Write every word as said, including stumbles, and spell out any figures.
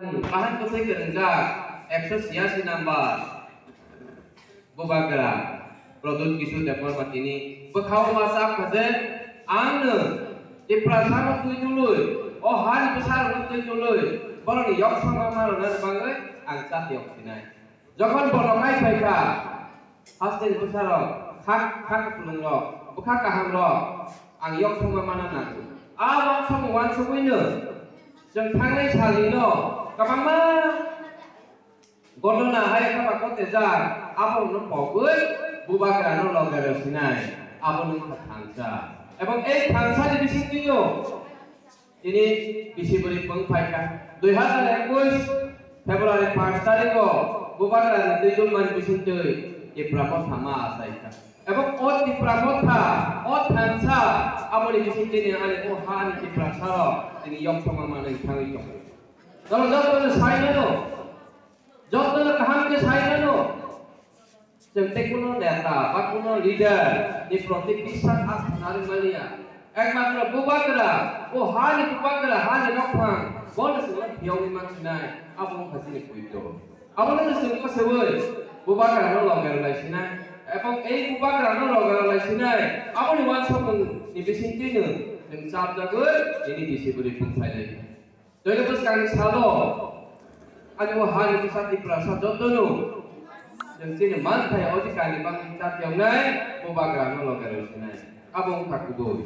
Bahan kwthwi kwrwngjak ekso chiyasi number Bubagra Pradyut Kishore Debbarma tini bwkhao ma chap kha je, "Ang no Tiprasa no twi dului, o hani bwsa rok no twi dului, borok ni yok songma ma rwna ni bagwi ang chati yok sinai." Jokhon bo nokai phai kha, haste ni bwsa rok, khak khak kwplwng rok, bwkha kaham rok ang yok songma mana nango. A wansokmung wansugwi no chwng thangnai sal ni no kwbangma Gotona hai kha ba kote jar, abo no pogwi Bubagra no loge rw sinai, abo no wngkha thansa. Ebong ei thansa ni bisingtwi no tini bisi bwrwi pung phai kha. Dui hazar ekwis February paanch tarikh o Bubagra ni twi dulmani bisingtwi Tipra Motha ma achai kha. Ebong o Tipra Motha, o thansa, abo ni bisingtwi ni ani o ha ni Tiprasa rok tini yok songma manwi thangwi tongo. Norok joto no sai mano. Jotono kaham khe sai mano. Chwng tei kuno neta ba kuno leader ni proti biswas astha narwk maliya. Ekmatro Bubagra, o hani Bubagra, hani nokphang, bono chwngno phiyogwi mansinai, abo wngkha chini poito. Abono chwng kosewi Bubagra no loge rwlai sinai, ebong ei Bubagra no loge rwlai sinai, aboni wansokmung ni bisingtwi no chwng chapjagwi tini bisi bwrwi pung sai lai. Joto bwskangni salo ani o hani bwsa Tiprasa jotono chwng chini manthai odhikarni bagwi chati wngnai, Bubagrano loge rw sinai. Abo wngkha kubui.